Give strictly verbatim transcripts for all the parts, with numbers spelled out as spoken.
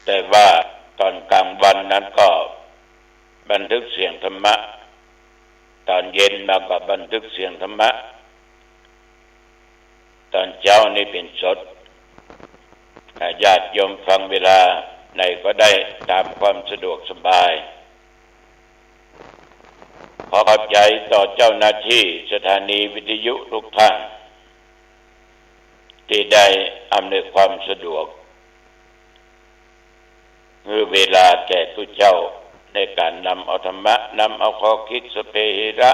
แต่ว่าตอนกลางวันนั้นก็บันทึกเสียงธรรมะ ตอนเย็นมาก็บันทึกเสียงธรรมะ ตอนเจ๊านี่เป๋นสด อ่า ญาติโยมฟังเวลาไหนก็ได้ต๋ามความสะดวกสบาย ขอขอบใจ๋ต่อเจ้าหน้าตี้สถานีวิทยุกู้ต้าน ตี้ได้อำนวยความสะดวก หื้อเวลาแก่ตุ๊เจ้าในก๋านนำเอาธรรมะ นำเอาข้อคิดสัพเพเหระ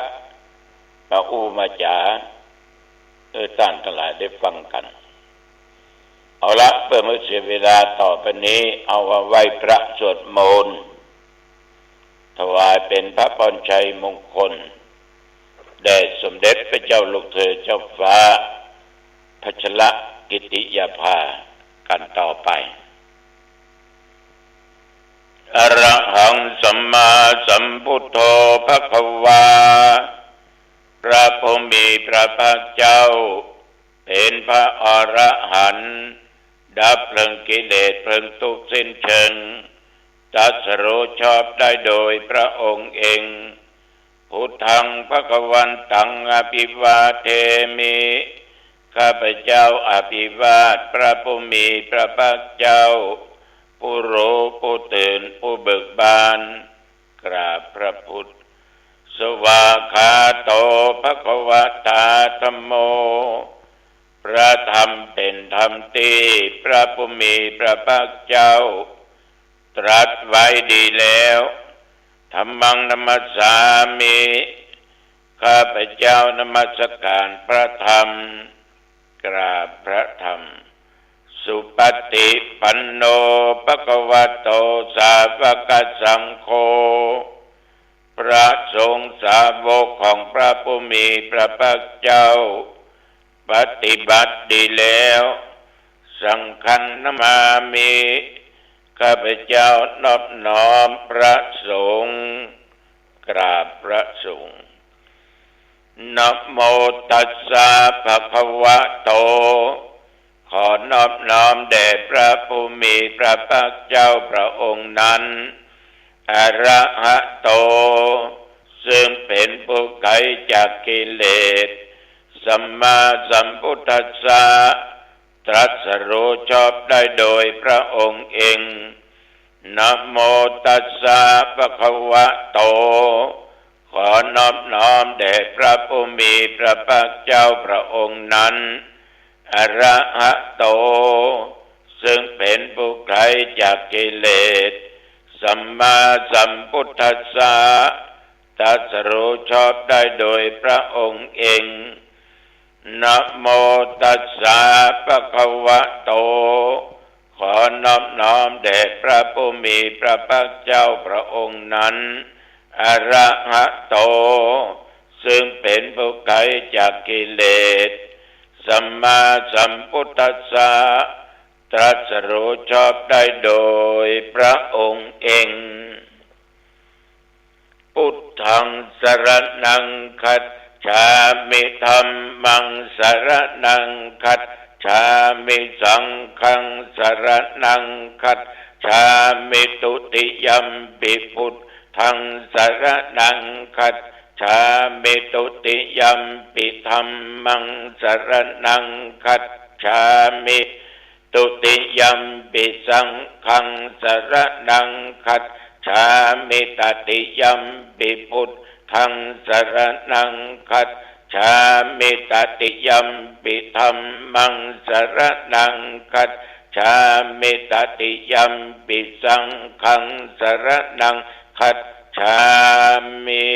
มาอู้มาจ๋า หื้อต้านตังหลายได้ฟังกั๋น เอาละ เปื้อบ่เสียเวลาต่อไปนี้ เอามาไหว้พระสวดมนต์ ถวายเป๋นพระปอนชัยมงคล แด่สมเด็จพระเจ้าลูกเธอเจ้าฟ้า พัชรกิติยาภา กั๋นต่อไป อะระหังสัมมาสัมพุทโธภะคะวา พระผู้มีพระภาคเจ้า เป๋นพระอรหันต์ ดับเพลิงกิเลสเพลิงตุ๊กข์สิ้นเชิง ตรัสรู้ชอบได้โดยพระองค์เอง พุทธังภะคะวันตังอะภิวาเทมิ ข้าพเจ้าอภิวาทพระผู้มีพระภาคเจ้า ผู้รู้ผู้ตื่นผู้เบิกบาน กราบพระพุทธ สวากขาโตภะคะวะตาธัมโม พระธรรมเป๋นธรรมตี้พระผู้มีพระภาคเจ้าตรัสไว้ดีแล้ว ธัมมังนะมัสสามิ ข้าพเจ้านมัสการพระธรรม กราบพระธรรม สุปฏิปันโนภะคะวะโตสาวกสังโฆ พระสงฆ์สาวกของพระผู้มีพระภาคเจ้า ปฏิบัติดีแล้ว สังฆังนะมามิ ข้าพเจ้านอบน้อมพระสงฆ์ กราบพระสงฆ์ นะโมตัสสะภะคะวะโต ขอนอบน้อมแด่พระผู้มีพระภาคเจ้าพระองค์นั้น อะระหะโต ซึ่งเป๋นผู้ไกลจากกิเลส สัมมาสัมพุทธัสสะ ตรัสรู้ชอบได้โดยพระองค์เอง นะโมตัสสะภะคะวะโต ขอนอบน้อมแด่พระผู้มีพระภาคเจ้าพระองค์นั้น อะระหะโต ซึ่งเป๋นผู้ไกลจากกิเลส สัมมาสัมพุทธัสสะ ตรัสรู้ชอบได้โดยพระองค์เอง นะโมตัสสะภะคะวะโต ขอนอบน้อมแด่พระผู้มีพระภาคเจ้าพระองค์นั้น อะระหะโต ซึ่งเป๋นผู้ไกลจากกิเลส สัมมาสัมพุทธัสสะ ตรัสรู้ชอบได้โดยพระองค์เอง พุทธังสรณังคัจฉามิ ธัมมังสรณังคัจฉามิ สังฆังสรณังคัจฉามิ ทุติยัมปิพุทธังสรณังคัจฉามิ ทุติยัมปิธัมมังสรณังคัจฉามิ ทุติยัมปิสังฆังสรณังคัจฉามิ ตติยัมปิพุทธังสรณังคัจฉามิ ตติยัมปิธัมมังสรณังคัจฉามิ ตติยัมปิสังฆังสรณังคัจฉามิ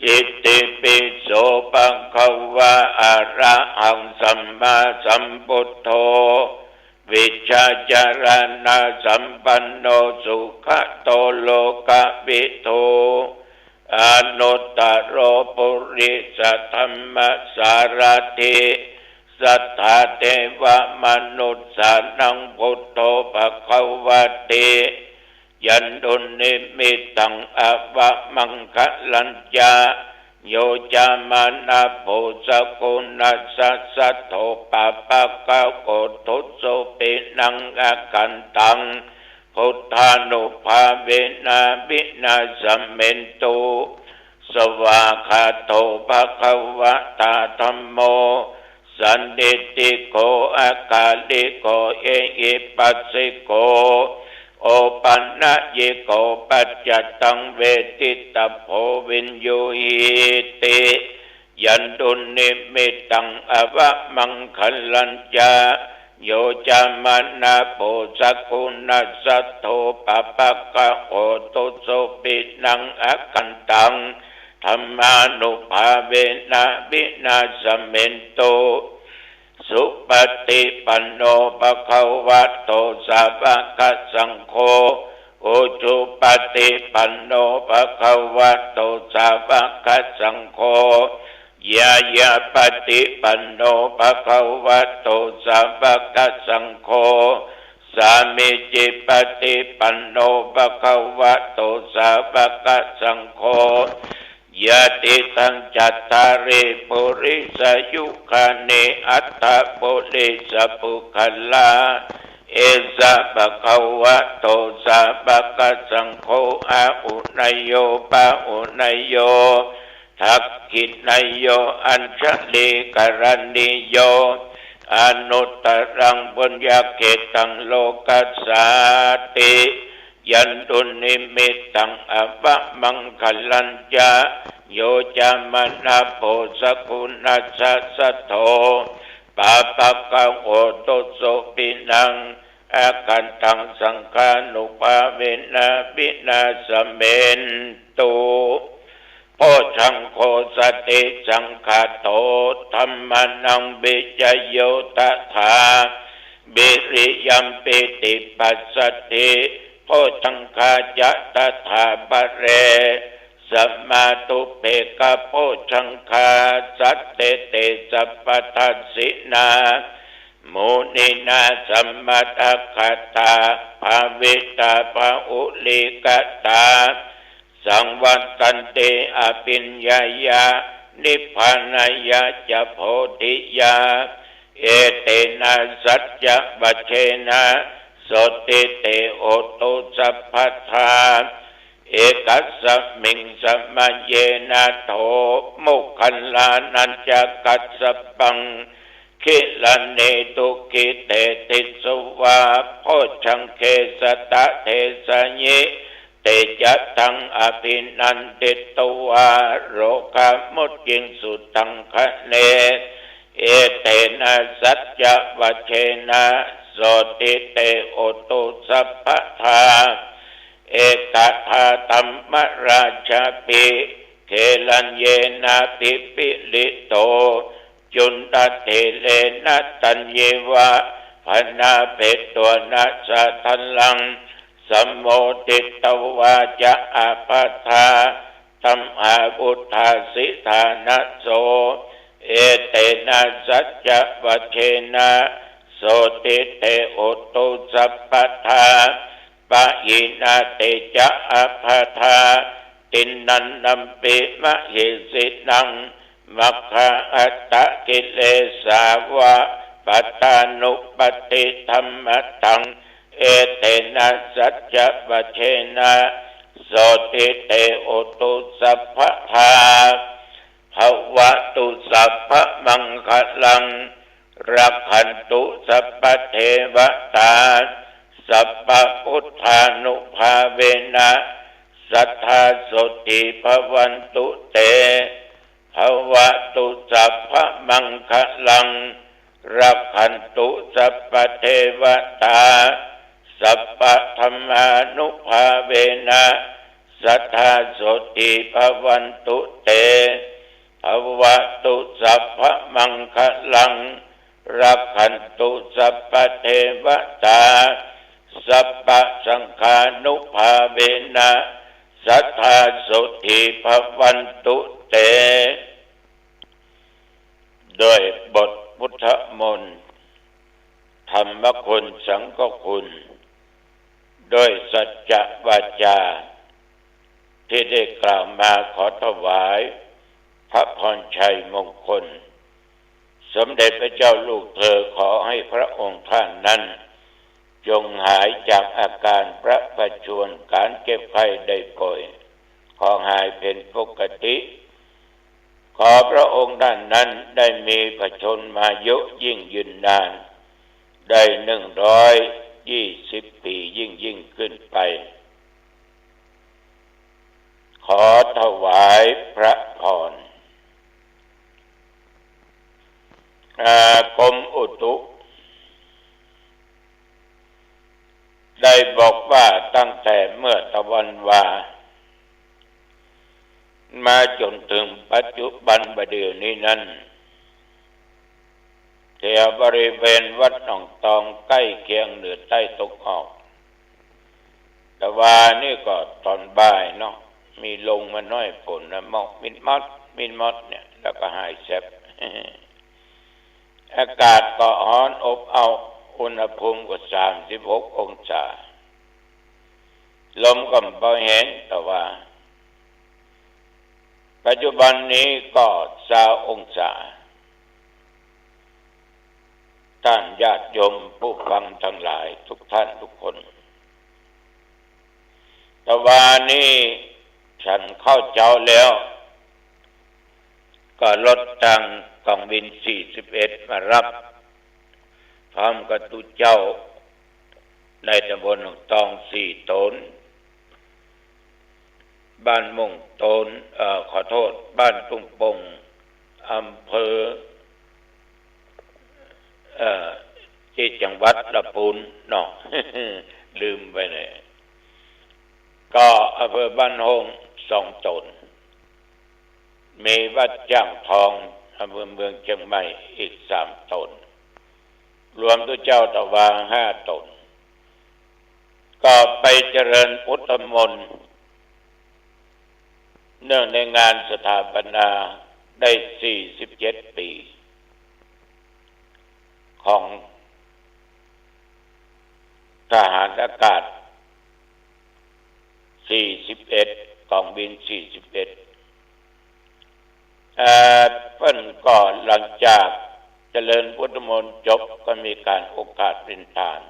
อิติปิโสภะคะวะ อะระหังสัมมาสัมพุทโธ วิชชาจารณะสัมปันโน สุขะโตโลกะวิทู อนุตตโรปุริสธัมมสารถิ สัทธาเทวะมนุสสานัง พุทโธภะคะวะติ ยันตุนนิมิตตัง อวะมังคะลัญจะ โยจามะนะโภชะกุณัสสะ สัทโธ ปะปะกะโข ทุสสุปิณัง อะคันตัง พุทธานุภาเวนะ วินาสเมนตุ สวากขาโต ภะคะวะตา ธัมโม สันทิฏฐิโก อะกาลิโก เอหิปัสสิโก โอปะนะยิโก ปัจจัตตัง เวทิตะโพ วิญญูหิติ ยันตุนิมิตตัง อวะมังคะลัญจะ โยจามะนะโภชะกุณัสสะ สัทโธ ปะปะกะโข ทุสสุปิณัง อะคันตัง ธัมมานุภาเวนะ วินาสเมนตุ สุปะฏิปันโน ภะคะวะโต สาวะกะสังโฆ อุจุปะฏิปันโน ภะคะวะโต สาวะกะสังโฆ ญาญาปะฏิปันโน ภะคะวะโต สาวะกะสังโฆ สามีจิปะฏิปันโน ภะคะวะโต สาวะกะสังโฆ ยะติตัง จัตตาริ ปุริสายุคานิ อัตถะ ปุริสะ ปุคคละ เอสะ ภะคะวะโต สาวะกะสังโฆ อาหุเนยโย ปาหุเนยโย ทักขิเนยโย อัญชลีกะรณีโย อนุตตรัง ปุญญะเขตัง โลกัสสาติ ยันตุนิมิตตัง อวะมังคะลัญจะ โยจามะนะโภชะกุณัสสะ สัทโธ ปะปะกะโข ทุสสุปิณัง อะคันตัง สังฆานุภาเวนะ วินาสเมนตุ โพชฌังโค สติสังคาโต ธัมมานัง วิจโย ตถา วิริยัม ปีติปัสสัทธิ โพชฌังคาจะ ตถาปะเร สมาธุปเปกขะโพชฌังคา สัตเต เต สัพพทัสสินา มุนินา สมะทักขะตา ภาวิตา บาหุลีกะตา สังวัตตันติ อภิญญายะ นิพพานายะจะ โพธิยา เอเตนะ สัจจะวัจเจนะ โสตติ เต โหตุ สัพพะทา เอกัสสะมิง สะมะเยนะ โถ โมคคัลลานัญจะ กัสสะปัง คิลานี ทุกขิเต ติสสะวา โพชฌังเข สะตะ เทสะยิ เตจะตัง อภินันทิตวา โรคา มุจจิงสุ ตัง คะเน เอเตนะ สัจจะวัจเจนะ โสตติ เต โหตุ สัพพะทา เอกทา ธัมมราชาภิ เขลัญเยนะ ภิปริโต จุนทะเถเรนะ ตัญญิวะ พนาเภตัวนะ สะทะลัง สะโมทิตวา จะ อะปะทา ธัมมาวุฒาสิ ฐานะโส เอเตนะ สัจจะวัจเจนะ โสตติ เต โหตุ สัพพะทา ปะหินะ เตจะ อะปะทา ติณันนัมปิ มะเหสินัง มัคคาอัตตะกิเลสาวะ ปะทานุปัตติธัมมะตัง เอเตนะ สัจจะวัจเจนะ โสตติ เต โหตุ สัพพะทา ภะวะตุ สัพพะมังคะลัง รักขันตุ สัพพะเทวะตา สัพพะพุทธานุภาเวนะ สัตถา โสตติ ภะวันตุ เต ภะวะตุ สัพพะมังคะลัง รักขันตุ สัพพะเทวะตา สัพพะธัมมานุภาเวนะ สัตถา โสตติ ภะวันตุ เต ภะวะตุ สัพพะมังคะลัง รักขันตุ สัพพะเทวะตา สัพพะสังฆานุภาเวนะ สัตถา โสตติ ภะวันตุ เต ด้วยบทพุทธมนต์ ธรรมคุณ สังฆคุณ ด้วยสัจจะวาจา ที่ได้กล่าวมาขอถวาย พระพรชัยมงคล สมเด็จพระเจ้าลูกเธอ ขอให้พระองค์ท่านนั้น จงหายจากอาการประประชวน การเจ็บไข้ได้ป่วย ขอหายเป็นปกติ ขอพระองค์ท่านนั้นได้มีพระชนมายุยิ่งยืนนาน ได้หนึ่งร้อยยี่สิบปียิ่งยิ่งขึ้นไป ขอถวายพระพร อ่า กรมอุตุ ได้บอกว่าตั้งแต่เมื่อตะวันวา มาจ๋นเถิงปัจจุบันบ่าเดี่ยวนี้นั้น แถวบริเวณวัดหนองตองใก้เคียงเหนือใต้ตะวันออก ตะวานี้ก็ต๋อนบ่ายเนาะ มีลงมาหน้อย ฝนนะ หมอกมิดมอด มิดมอดเนี่ย แล้วก็หายแซบ อากาศก็ฮ้อนอบอ้าว อุณหภูมิก็สามสิบหกองศา ลมก็บ่แฮง ตะวา ปัจจุบันนี้ก็ซาวองศา ต้านญาติโยมผู้ฟังตังหลายทุกท่านทุกคน ตะวานี้ฉันข้าวเจ๊าแล้ว ก็รถตังก๋องบิณฑบาตสี่สิบเอ็ดมาฮับ พร้อมกับตุ๊เจ้า ในตำบลหนองตองสี่ต๋น บ้านม่วงต๋น เอ่อ ขอโต้ษ บ้านทุ่งโป่ง อำเภอ เอ่อ ตี้จังหวัดละปูนเนาะ ลืมไปเลย ก็อำเภอบ้านโฮ่งสองต๋น มีวัดจ้างทอง อำเภอเมืองเจียงใหม่อีกสามต๋น รวมตุ๊เจ้าตะวาห้าต๋น ก็ไปเจริญพุทธมนต์ เนื่องในงานสถาปนาได้สี่สิบเจ็ดปี๋ ของทหารอากาศสี่สิบเอ็ด ก๋องบิณฑบาตสี่สิบเอ็ด เอ่อ เปิ้นก็หลังจากเจริญพุทธมนต์จบ ก็มีก๋านโอกาสเป๋นทาน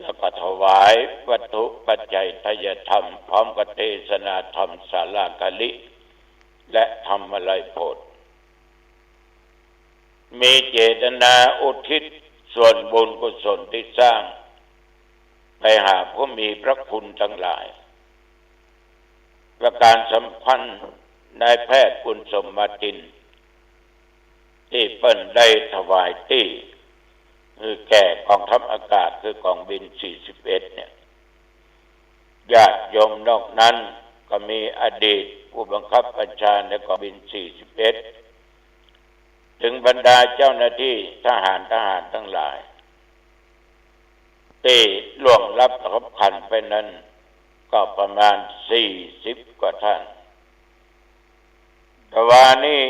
แล้วก็ถวายวัตถุปัจจัยทายธรรม พร้อมกับเทศนาธรรมศาลาคฤห์ และธรรมไลยโพธิ มีเจตนาอุทิศส่วนบุญกุศลตี้สร้าง ไปหาผู้มีพระคุณตังหลาย ประก๋านสำคัญ นายแพทย์บุญสม มาติน ตี้เปิ้นได้ถวายตี้ คือแก่ก๋องทัพอากาศ คือก๋องบิณฑบาตสี่สิบเอ็ดเนี่ย ญาติโยมนอกนั้นก็มีอดีตผู้บังคับบัญชาในก๋องบิณฑบาตสี่สิบเอ็ด เถิงบรรดาเจ้าหน้าตี้ทหาร ทหารตังหลาย ตี้ล่วงลับขับขันไปนั้น ก็ประมาณสี่สิบกว่าท่าน ตะวานี้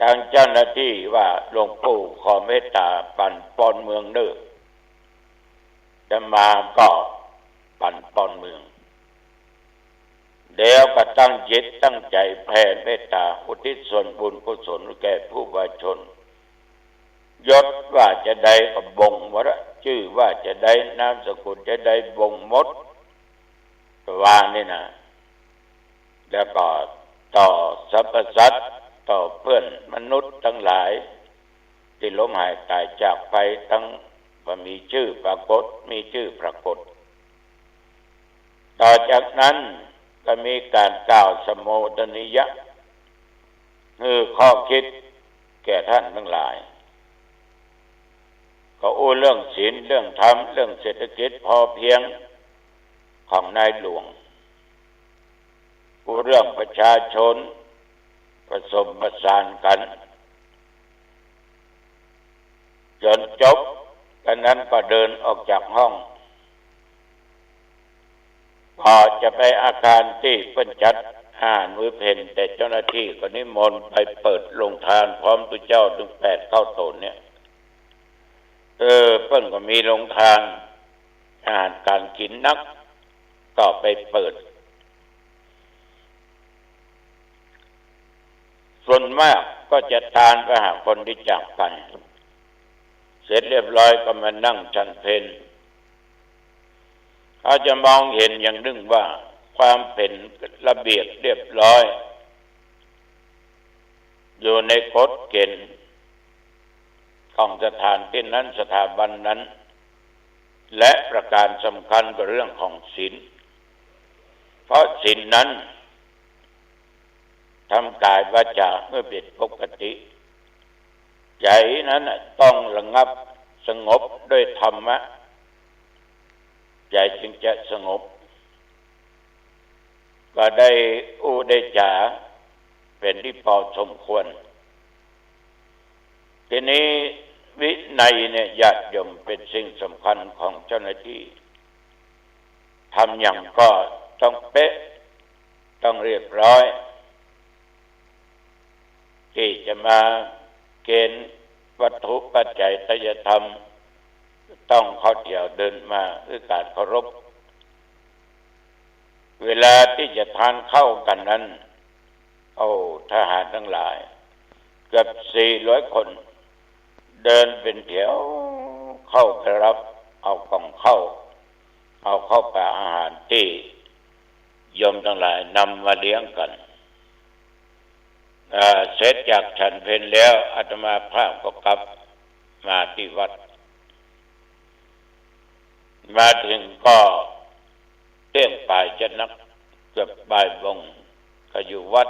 ตางเจ้าหน้าตี้ว่า หลวงปู่ขอเมตต๋าปั๋นปอนเมืองเน่อ อาตมาก็ปั๋นปอนเมือง แล้วก็ตั้งจิตตั้งใจ๋แผ่เมตต๋าอุทิศส่วนบุญกุศลแก่ผู้วายชน ยศว่าจาใดก็บ่งหมดละ จื้อว่าจาใด นามสกุลจาใด บ่งหมด ตะวานี้นะ แล้วก็ต่อสรรพสัตว์ ต่อเปื้อนมนุษย์ตังหลาย ตี้ล้มหายต๋ายจากไป ตังบ่มีจื้อปรากฏ มีจื้อปรากฏ ต่อจากนั้นก็มีก๋านกล่าวสโมทนียะ คือข้อคิดแก่ท่านตังหลาย ก็อู้เรื่องศีล เรื่องธรรม เรื่องเศรษฐกิจพอเพียงของนายหลวง อู้เรื่องประชาชน ผสมประสานกั๋น จ๋นจบ จากนั้นก็เดินออกจากห้อง ก็จะไปอาคารตี้เปิ้นจัดอาหารมื้อเพล แต่เจ้าหน้าตี้ก็นิมนต์ไปเปิดโฮงตานพร้อมตุ๊เจ้าเถิงแปดเก้าต๋นเนี่ย เออ เปิ้นก็มีโฮงตาน อาหารก๋านกิ๋นนัก ก็ไปเปิด ส่วนมากก็จะตานไปหาคนตี้จากไป เสร็จเรียบร้อยก็มานั่งฉันเพล เขาจะมองเห็นอย่างนึ่งว่าความเป๋นระเบียบเรียบร้อย อยู่ในกฎเก๋ณฑ์ของสถานตี้นั้น สถาบันนั้น และประการสำคัญก็เรื่องของศีล เพราะศีลนั้น ทำก๋ายวาจ๋าหื้อเป๋นปกติ ใจ๋นั้นน่ะต้องระงับสงบด้วยธรรมะ ใจ๋จึงจะสงบ ก็ได้อู้ได้จ๋าเป๋นตี้ปอสมควร ทีนี้วินัยเนี่ยญาติโยมเป๋นสิ่งสำคัญของเจ้าหน้าตี้ ทำหยังก็ต้องเป๊ะ ต้องเรียบร้อย ตี้จะมาเก๋ณฑ์วัตถุปัจจัยไตรยธรรม ต้องเข้าแถวเดินมาด้วยก๋านเคารพ เวลาตี้จะตานข้าวกั๋นนั้น เอาทหารตังหลายเกือบสี่ร้อยคน เดินเป๋นแถวเข้าไปฮับเอาก๋องข้าว เอาข้าวป๋าอาหารตี้โยมตังหลายนำมาเลี้ยงกั๋น อ่า เสร็จจากฉันเพลแล้ว อาตมาภาพก็กลับมาตี้วัด มาเถิงก็เตี้ยงป๋ายจะนัก เกือบบ่ายโมง ก็อยู่วัด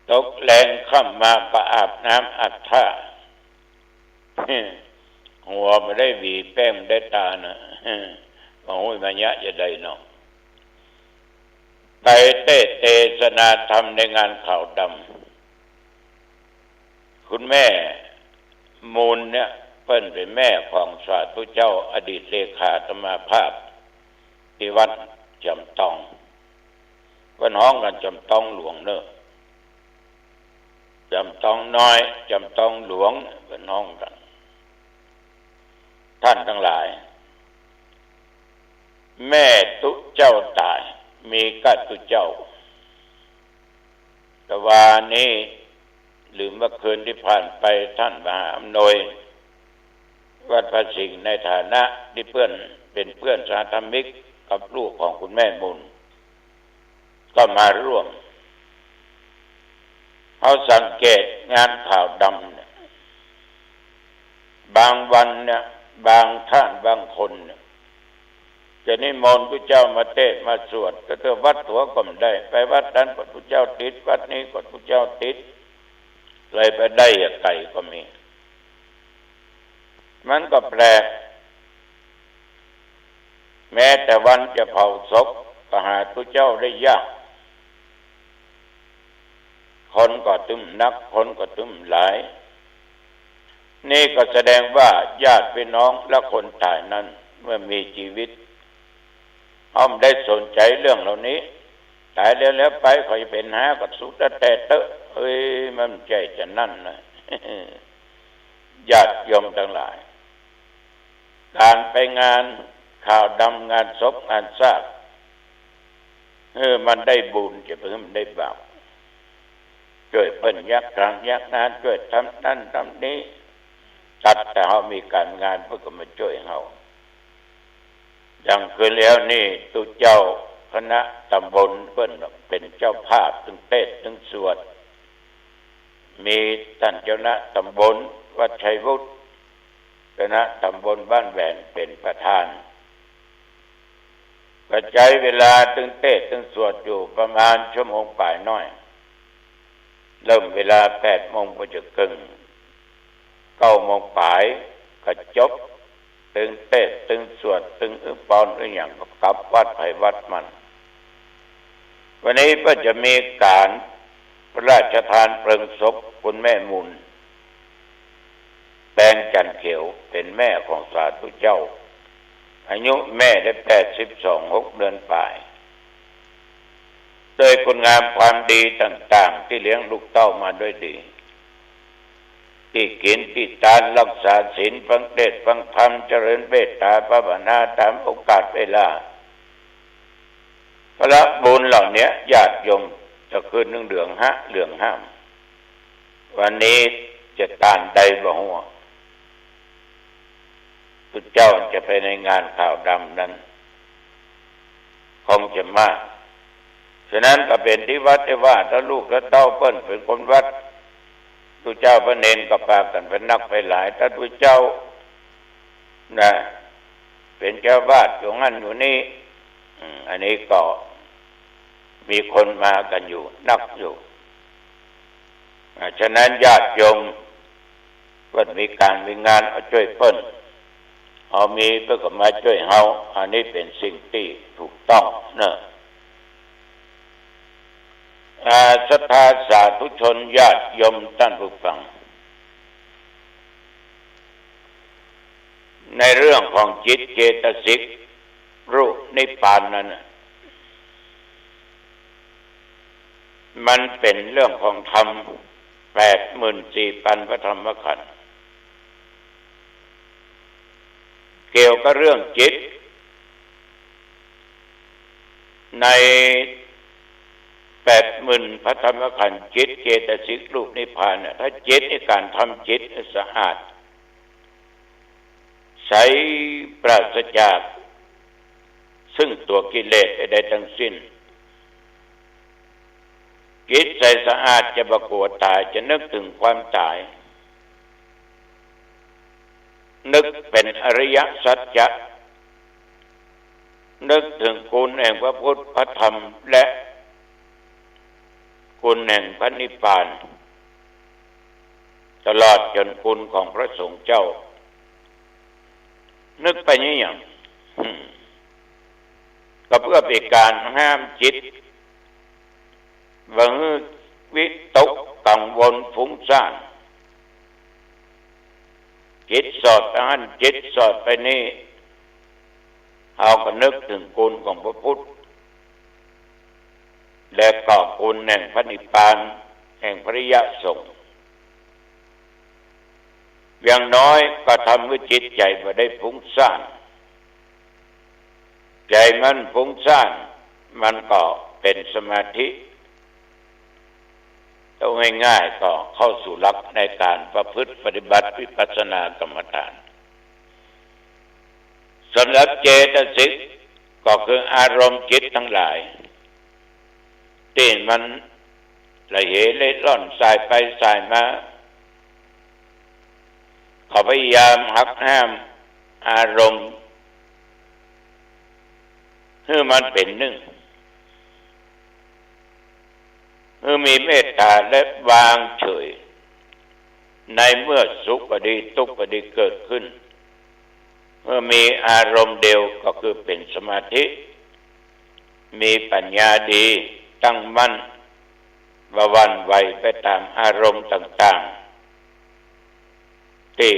ตกแลงค่ำมาก็อาบน้ำอาบท่า หัวบ่ได้หวี แป้งบ่ได้ต๋านะ บ่ฮู้มายะจะใดเนาะ ไปเตสน์เตสนาธรรมในงานขาวดำ คุณแม่มูลเนี่ย เปิ้นเป๋นแม่ของสาธุเจ้าอดีตเลขาอาตมาภาพตี้วัดจำต้อง เปิ้นฮ้องกั๋นจำต้องหลวงเน่อ จำต้องน้อย จำต้องหลวง เปิ้นฮ้องกั๋น ต้านตังหลาย แม่ตุ๊เจ้าต๋าย มีก้าตุ๊เจ้า ตะวานี้ หรือเมื่อคืนตี้ผ่านไป ต้านมหาอำนวย วัดพระสิงห์ ในฐานะตี้เปิ้นเป๋นเปื้อนสหธรรมิกกับลูกของคุณแม่มูล ก็มาร่วม เฮาสังเกตงานขาวดำเนี่ย บางวันเนี่ย บางต้านบางคนเนี่ย จะนิมนต์ตุ๊เจ้ามาเตสน์มาสวด ก็เตื้อวัดตั๋วก็บ่ได้ ไปวัดนั้นก็ตุ๊เจ้าติด วัดนี้ก็ตุ๊เจ้าติด เลยไปได้อย่างไก๋ก็มี มันก็แปลก แม้แต่วันจะเผาศพก็หาตุ๊เจ้าได้ยาก คนก็ตึงนัก คนก็ตึงหลาย นี่ก็แสดงว่าญาติพี่น้องและคนต๋ายนั้นเมื่อมีจีวิต เฮาบ่ได้สนใจ๋เรื่องเหล่านี้ ต๋ายแล้วแล้วไป ใผจะเป๋นหาก็สุดแต่เต๊อะ เอ้ย มันบ่ใจ้จะนั้นนะ ญาติโยมตังหลาย ก๋านไปงานขาวดำ งานศพงานซาก หื้อมันได้บุญ จะไปหื้อมันได้บาป จ้วยเปิ้นยากจนยากนาน จ้วยทำนั้นทำนี้ สักแต่เฮามีก๋านงานเปิ้นก็มาจ้วยเฮา อย่างคืนแล้วนี่ ตุ๊เจ้าคณะต๋ำบลเปิ้นเป๋นเจ้าภาพตึงเตสน์ตึงสวด มีต้านเจ้าคณะต๋ำบลวัดชัยวุฒิ คณะต๋ำบลบ้านแหวนเป๋นประธาน ก็ใจ๊เวลาตึงเตสน์ตึงสวดอยู่ประมาณชั่วโมงป๋ายน้อย เริ่มเวลาแปดโมงบ่าจะเกิ่ง เก้าโมงป๋ายก็จบ ตึงเตสน์ตึงสวด ตึงอื้อปอนอื้อหยังก็กลับวัดใผวัดมัน วันนี้ก็จะมีก๋านพระราชทานเพลิงศพคุณแม่มูล แตงจันทร์เขียว เป๋นแม่ของสาธุเจ้า อายุแม่ได้แปดสิบสอง หกเดือนป๋าย ด้วยคุณงามความดีต่างๆ ตี้เลี้ยงลูกเต้ามาด้วยดี ตี้กิ๋นตี้ตาน รักษาศีล ฟังเตสน์ฟังธรรม เจริญเมตต๋าภาวนาต๋ามโอกาสเวลา ผละบุญเหล่าเนี้ยญาติโยม จะขึ้นนึ่งเหลืองฮะ เหลืองห้าม วันนี้จะต้านได้บ่ฮู้ ตุ๊เจ้าจะไปในงานขาวดำนั้น คงจะมาก ฉะนั้นก็เป๋นตี้วัดตี้ว่า ถ้าลูกถ้าเต้าเปิ้นเป๋นคนวัด ตุ๊เจ้าพระเณรก็ปากั๋นไปนักไปหลาย ถ้าตุ๊เจ้า นะ เป๋นเจ้าวาดอยู่หั้นอยู่นี้ อืม อันนี้ก็มีคนมากั๋นอยู่นักอยู่ อ่า ฉะนั้นญาติโยมเปิ้นมีก๋านมีงาน เอาจ้วยเปิ้น เฮามีเปิ้นก็มาจ้วยเฮา อันนี้เป๋นสิ่งตี้ถูกต้องเนาะ อ่า ศรัทธาสาธุชนญาติโยมต้านผู้ฟัง ในเรื่องของจิตเจตสิกรูปนิพพานนั้นน่ะ มันเป๋นเรื่องของธรรมแปดหมื่นสี่พันพระธรรมขันธ์ เกี่ยวกับเรื่องจิต ในแปดหมื่นพระธรรมขันธ์ จิตเจตสิกรูปนิพพานน่ะ ถ้าจิตในก๋านทำจิตให้สะอาด ใสปราศจากซึ่งตั๋วกิเลสใดๆ ทั้งสิ้น จิตใสสะอาดจะบ่กั๋วต๋าย จะนึกเถิงความต๋าย นึกเป๋นอริยสัจจะ นึกเถิงคุณแห่งพระพุทธพระธรรม และคุณแห่งพระนิพพาน ตลอดจ๋นคุณของพระสงฆ์เจ้า นึกไปนี้หยัง อืม ก็เปื้อเป๋นก๋านห้ามจิต บ่หื้อวิตกกังวลฟุ้งซ่าน จิตสอดไปหั้น จิตสอดไปนี้ เฮาก็นึกเถิงคุณของพระพุทธ และก็คุณแห่งพระนิพพาน แห่งพระอริยสงฆ์ อย่างน้อยก็ทำหื้อจิตใจ๋บ่ได้ฟุ้งซ่าน ใจ๋มันฟุ้งซ่าน มันก็เป๋นสมาธิ เอาง่ายๆ ก็เข้าสู่หลักในก๋านประพฤติปฏิบัติวิปัสสนากรรมฐาน สำหรับเจตสิกก็คืออารมณ์จิตตังหลาย ตี้มันละเหเล็ดล่อนส่ายไปส่ายมา เขาพยายามหักห้ามอารมณ์ หื้อมันเป๋นนึ่ง หื้อมีเมตต๋าและวางเฉย ในเมื่อสุขก็ดี ตุ๊กข์ก็ดีเกิดขึ้น เมื่อมีอารมณ์เดียวก็คือเป๋นสมาธิ มีปัญญาดี ตั้งมั่น บ่หวั่นไหวไปต๋ามอารมณ์ต่างๆ ตี้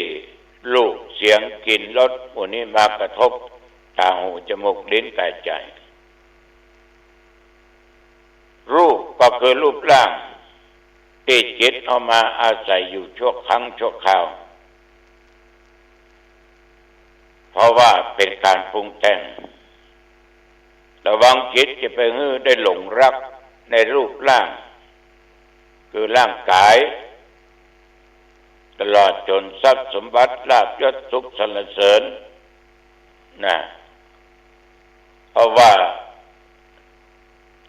รูป เสียง กลิ่น รส หมู่นี้มากระทบต๋า หู จมูก ลิ้น ก๋าย ใจ๋ รูปก็คือรูปร่างตี้จิตเอามาอาศัยอยู่ชั่วครั้งชั่วคราว เพราะว่าเป๋นก๋านปรุงแต่ง ระวังจิตจะไปหื้อได้หลงรักในรูปร่าง คือร่างก๋าย ตลอดจ๋นทรัพย์สมบัติ ลาภยศ สุขสรรเสริญ นะ เพราะว่า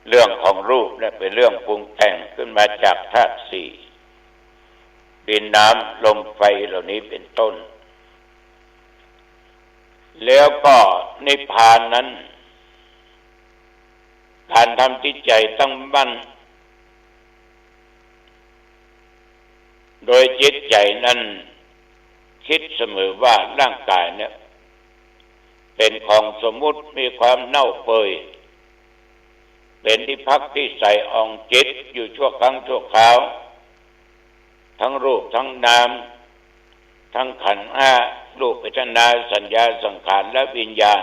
เรื่องของรูปเนี่ยเป๋นเรื่องปรุงแต่งขึ้นมาจากธาตุสี่ ดิน น้ำ ลม ไฟ เหล่านี้เป๋นต้น แล้วก็นิพพานนั้น ก๋านทำจิตใจ๋ตั้งมั่น โดยจิตใจ๋นั้นกึ๊ดเสมอว่าร่างก๋ายเนี่ยเป๋นของสมมุติ มีความเน่าเปื่อย เป๋นตี้พักตี้ใส่อองจิตอยู่ชั่วครั้งชั่วคราว ตึงรูปตึงนาม ตึงขันธ์ห้า รูป เวทนา สัญญา สังขาร และวิญญาณ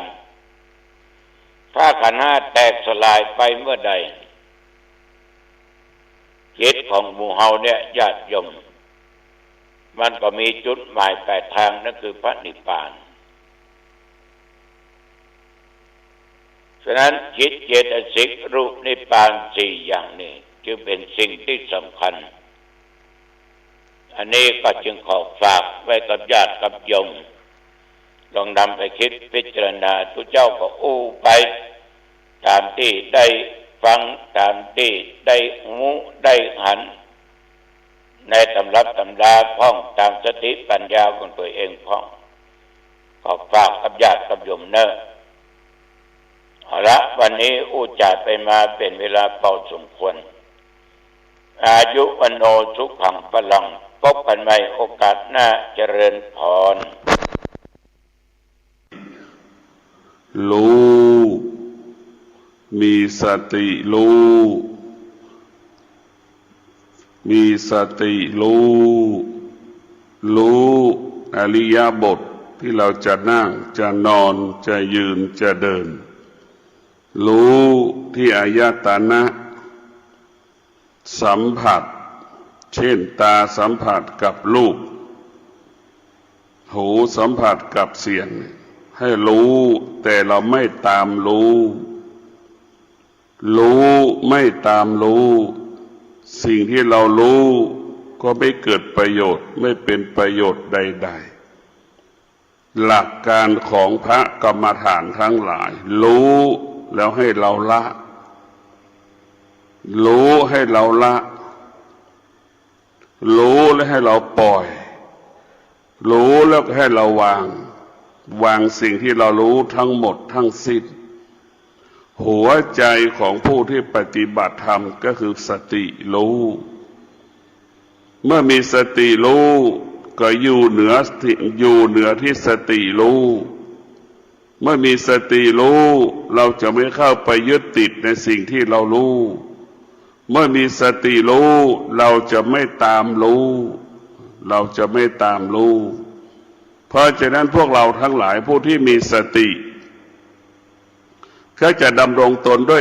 ถ้าขันธ์ห้าแตกสลายไปเมื่อใด จิตของหมู่เฮาเนี่ย ญาติโยม มันก็มีจุดหมายปลายตาง นั่นคือพระนิพพาน ฉะนั้นจิตเจตสิกรูปนิพพานสี่อย่างนี้ จึงเป๋นสิ่งตี้สำคัญ อันนี้ก็จึงขอฝากไว้กับญาติกับโยม ลองนำไปคิดพิจารณา ตุ๊เจ้าก็อู้ไป ต๋ามตี้ได้ฟัง ต๋ามตี้ได้ฮู้ได้หัน ในต๋ำรับต๋ำราพ่อง ต๋ามสติปัญญาของตั๋วเองพ่อง ขอฝากกับญาติกับโยมเน่อ เอาละ วันนี้อู้จ๋าไปมาเป๋นเวลาพอสมควร อายุวัณโณสุขังพลัง พบกั๋นใหม่โอกาสหน้า เจริญพร ฮู้ มีสติฮู้ มีสติฮู้ ฮู้อิริยาบถตี้เฮาจะนั่ง จะนอน จะยืน จะเดิน ฮู้ตี้อายตนะ สัมผัส เช่น ต๋าสัมผัสกับรูป หูสัมผัสกับเสียง หื้อฮู้ แต่เฮาไม่ต๋ามฮู้ ฮู้ไม่ต๋ามฮู้ สิ่งตี้เฮาฮู้ก็ไม่เกิดประโยชน์ ไม่เป๋นประโยชน์ใดๆ หลักการของพระกรรมฐานตังหลาย ฮู้แล้วหื้อเฮาละ ฮู้หื้อเฮาละ ฮู้แล้วหื้อเฮาป่อย ฮู้แล้วก็หื้อเฮาวาง วางสิ่งตี้เฮาฮู้ตังหมดตังสิ้น หัวใจ๋ของผู้ตี้ปฏิบัติธรรมก็คือสติฮู้ เมื่อมีสติฮู้ ก็อยู่เหนือตี้ อยู่เหนือตี้สติฮู้ เมื่อมีสติฮู้ เฮาจะไม่เข้าไปยึดติดในสิ่งตี้เฮาฮู้ เมื่อมีสติฮู้ เฮาจะไม่ต๋ามฮู้ เฮาจะไม่ต๋ามฮู้ เพราะฉะนั้นพวกเฮาตังหลายผู้ตี้มีสติ ก็จะดำรงตนด้วย